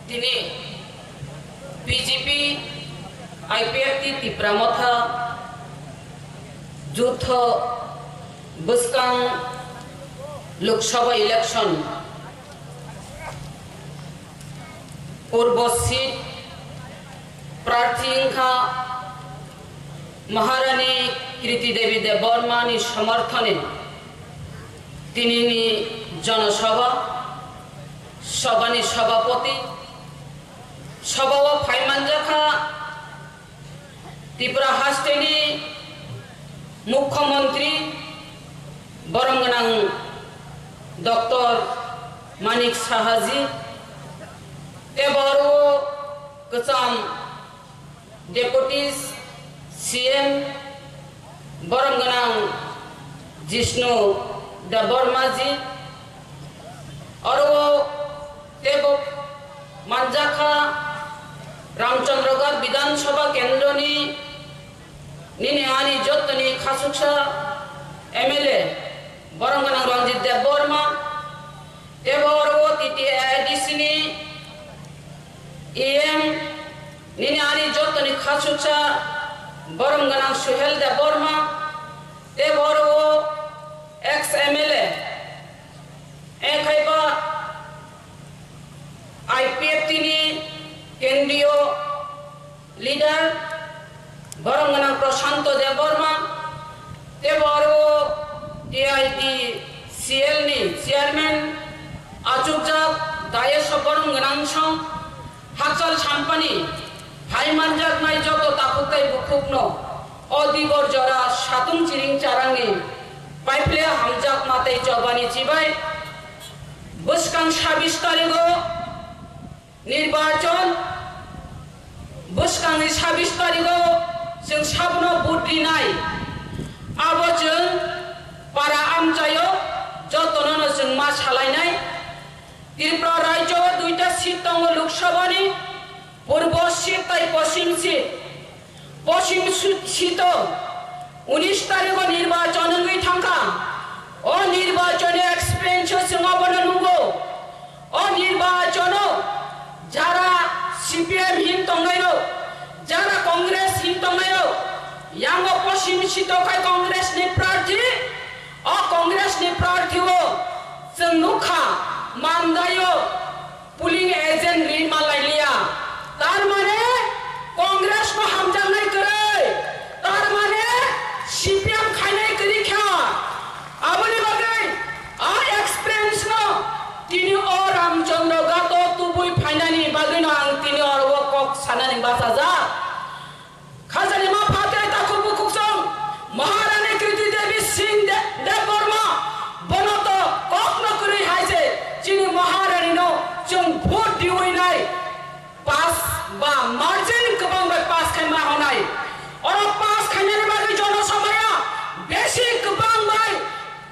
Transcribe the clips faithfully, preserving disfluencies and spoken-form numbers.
Tini B J P I P F T Tipra Motha jutho bwskang Lok Sabha election purbo seat prarthi wngkha Maharani Kriti Devi Debbarma ni somorthone tinini Jana Sabha, Sabha ni Sabhapati, Sabha o phai manjakha Tripura hasteni Mukhyamantri borom gwnang Doctor Manik Saha ji, tei oro kwcham Deputy C M borom gwnang Jishnu Debbarma ji, oro teibo manjakha Ramchandragarh Bidhan Sabha Kendroni nini ani jottoni khasuksa M L A borom gwnang Ranjit Debbarma, teibo oro T T A D C ni E M nini ani jottoni khasuksa borom gwnang Suhel Debbarma, teibo oro ex M L A, ekhaiba I P F T ni kendriyo leader, borom gwnang Prashanto Debbarma, teibo oro T I D C L ni chairman achukjak dayes o borom gwnang song, hakchal sampani hai manjaknai joto takhuk tei bukhukno o dibor jora satung chiring charangni paiphle hamjakma tei chobani chibai bwskang sabis tarigo nirbachon, bwskangni sabis tarigo chwng sabono vote rinai. Abo chwng para amchaio jotonono chwng ma salainai. Tripura rajyo duita seat tongo Lok Sabhani, purbo seat tei poschim seat. Poschim su-, seat o unis tarigo nirbachon wngwi thangkha. O nirbachoni experience o chwng abono nungo. O nirbachono jara C P M hin tongnairok, jara Congress hin tongnairok, yango poschim seat o khai Congress ni prarthi, o Congress ni prarthi o chwng nukha mandaio polling agent ri malai liya. Tar mane Congress no hamjaknai kwrwi, tar mane C P M khainai kwrwi kha. Aboni bagwi a experience no tini o Ramchandra Ghat o tubui phainani bagwi no ang tini oro o kok sanani bachajak. Khajani ma phatri takhuk bukhuk song Maharani Kriti Devi Singh De-, Debbarma bono to kok no kwrwi hai se chini Maharani no chwng vote diwi nai pass ba margin kwbang bai pass khai ma honai. Oro pass khainani bagwi jono somaya besi kwbang bai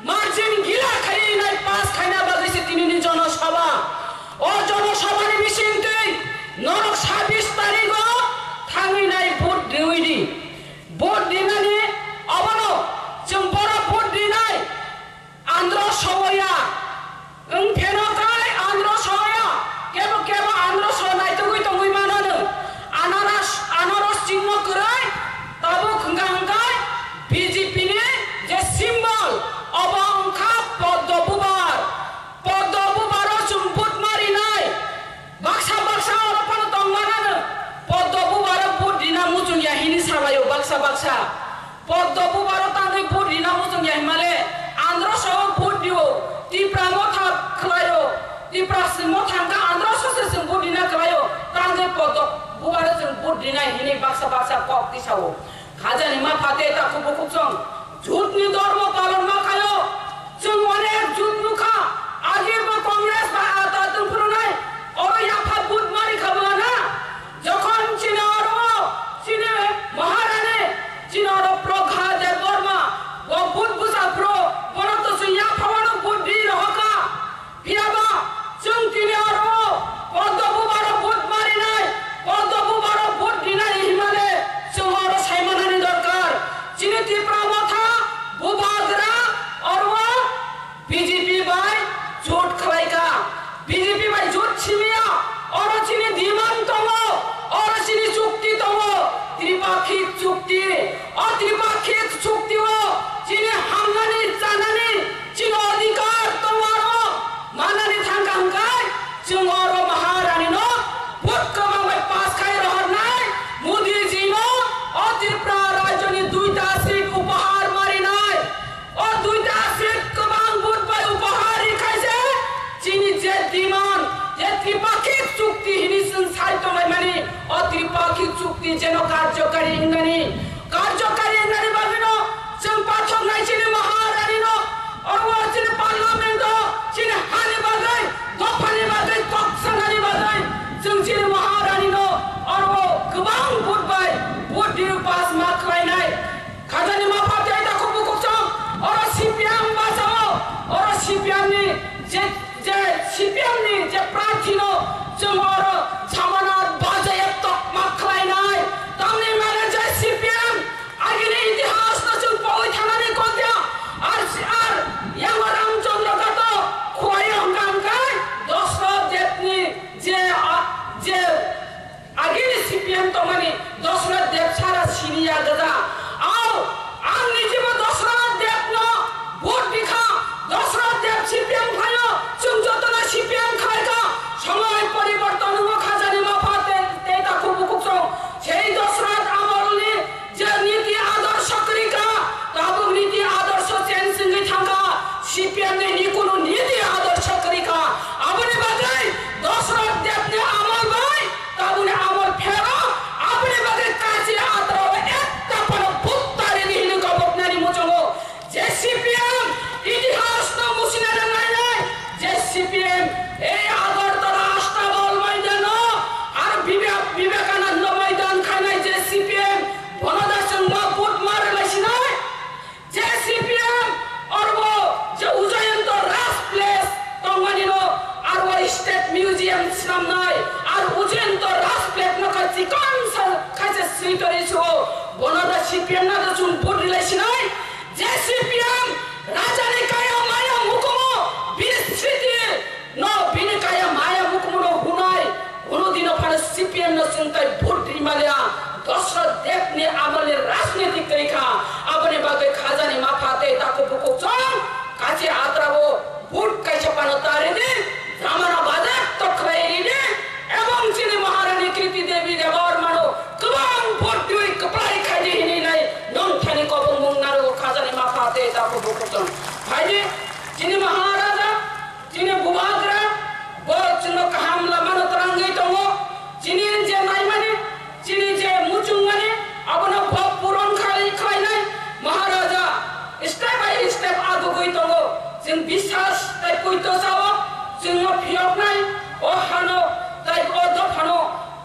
margin gila khai nai pass khaina bagwi se tinini jono sabha. O jono sabha ni bising twi norok sabis tarigo thangwi nai vote diwi di. Vote dinani abono chwng borok vote dinai andro soya. Wng pheno kai andro soya. Kebo kebo andro so naitugwi tongwi mano no. Anaras, anaros chingno kwrwi tabuk hwnkha hwnkhe B J P ni je symbol obo wngkha Poddo Bubar. Poddo Bubaro chwng vote marinai. Baksa baksa oro phano tongmana no Poddo Bubaro vote rina muchung ya hini salaio baksa baksa. Poddo Bubaro tangwi vote rina muchung ya himale andro sao vote rio, Tipra motha khlaio, Tipra si motha hwnkha andro sose chwng vote rina khlaio, tangwi Poddo Bubaro chwng vote rina hini baksa baksa kok tisao. Khajani ma phate ta kubu kuchong. Jut ni dormo palon ma khayo. Chwng onek jut nukha. Agirbo Congress bai ata tongphuru nai. Oro yapha vote mari kha bo na. Jokhon chini oro, chini Maharani, chini oro Pragha Debbarma, bo vote busa phuru, bono to chwng yapha wano vote di rohoka. Phiyaba chwng tini oro Poddo Bubaro vote marinai, Poddo Bubaro vote rinai hinmale chwng oro saimanani dorkar. Chini Tipra Motha Bubagra Chwng oro Maharani no vote kwbang bai pass khai rohornai, Modi ji no o Tripura rajyo ni duita seat upahar marinai. O duita seat kwbang vote bai upahar rikhai se chini je demand, je tripakhik chukti hini chwng sai tonglaimani, o tripakhik chukti jeno karjokari wngnani. Karjokari wngnani bagwino chwng pathoknai chini Maharani no, oro chini parliament o chini hani bagwi, dophani bagwi, kok sanani bagwi chwng chini Maharani no oro kwbang vote bai vote riwi pass ma khlainai. Khajani mapha tei takhuk bukhuk chwng oro C P M bachao, oro C P M ni je je C P M ni je prarthi no chwng oro samana bajaye tokma khlainai. Tamni mane je C P M agini itihas no chwng pogwi thanani kokya. Ar, ar yango Ramchandra Ghat o khuaio hwnkha hwnkhe Dosrot Debni je, a, je Agini C P M tongmani Dosrot Deb sara siniya gaja. Au, ang nijibo Dosrot Debno vote rikha. Dosrot Deb C P M khaio, chwng jotono C P M khaikha. Somoi poriborton wngo khajani mapha tei, tei takhuk bukhuk chwng. Sei Dosrot amolni je niti adorsho kwrwikha, tabuk niti adorsho change wngwi thangkha. C P M ni nikunu niti adorsho kwrwikha. Aboni bagwi Dosrot Debni amol bai Tabuni amol phero, aboni bagwi kachi atrao ekta phano buttaridi hini koboknani muchungo. Je C P M itihasno musina nangnai, je C P M ei Agartala Astabol Maidano ar Bibe-, Vivekananda Maidan khainai je C P M bono da chwngma vote ma rwlaisinai. Je C P M orbo je Ujayanta Raj Place tongmani no arbo State Museum swnamnai ar Ujayanta Raj Place no kha chikon sa khaisa swi tori suo bono da C P M na da chwng vote rwlaisinai. Je C P M rajani kaya maya mukumo bini sriti No bini kaya maya mukumu no hunai, hunu dino phano C P M no chwng tai vote ri maliya. Dosrot Debni amolni rajniti kwrwi kha, aboni bagwi khajani mapha tei takhuk bukhuk chwng kachi atrao vote kaisa phano ta ridi, jamana bajak to khlai ridi, ebong chini Maharani Kriti Devi Debbarmano kwbang vote riwi kwplai khaidi hinwi nai nongthani kobongmung narwgo khajani mapha tei takhuk bukhuk chwng. Phaidi chini Maharaja Chini Bubagra bo chwngno kaham lamano twlangwi tongo. Chini je naimani, chini je muchungmani, abono bo puron khlai-, khlainai Maharaja step by step agugwi tongo. Chwng biswas tei poito chao, chwngno phiyoknai o hano tei o dophano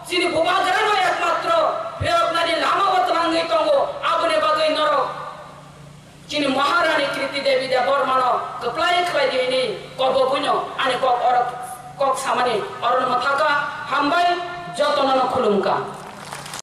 chini Bubagrano ekmatro phiyoknani lamao twlangwi tongo. Aboni bagwi norok Chini Maharani Kriti Devi Debbarmano kwplai khlai di hwnwi kobogwino ani kok oro kok samani orono mwthaka hambai jotono no khulumkha.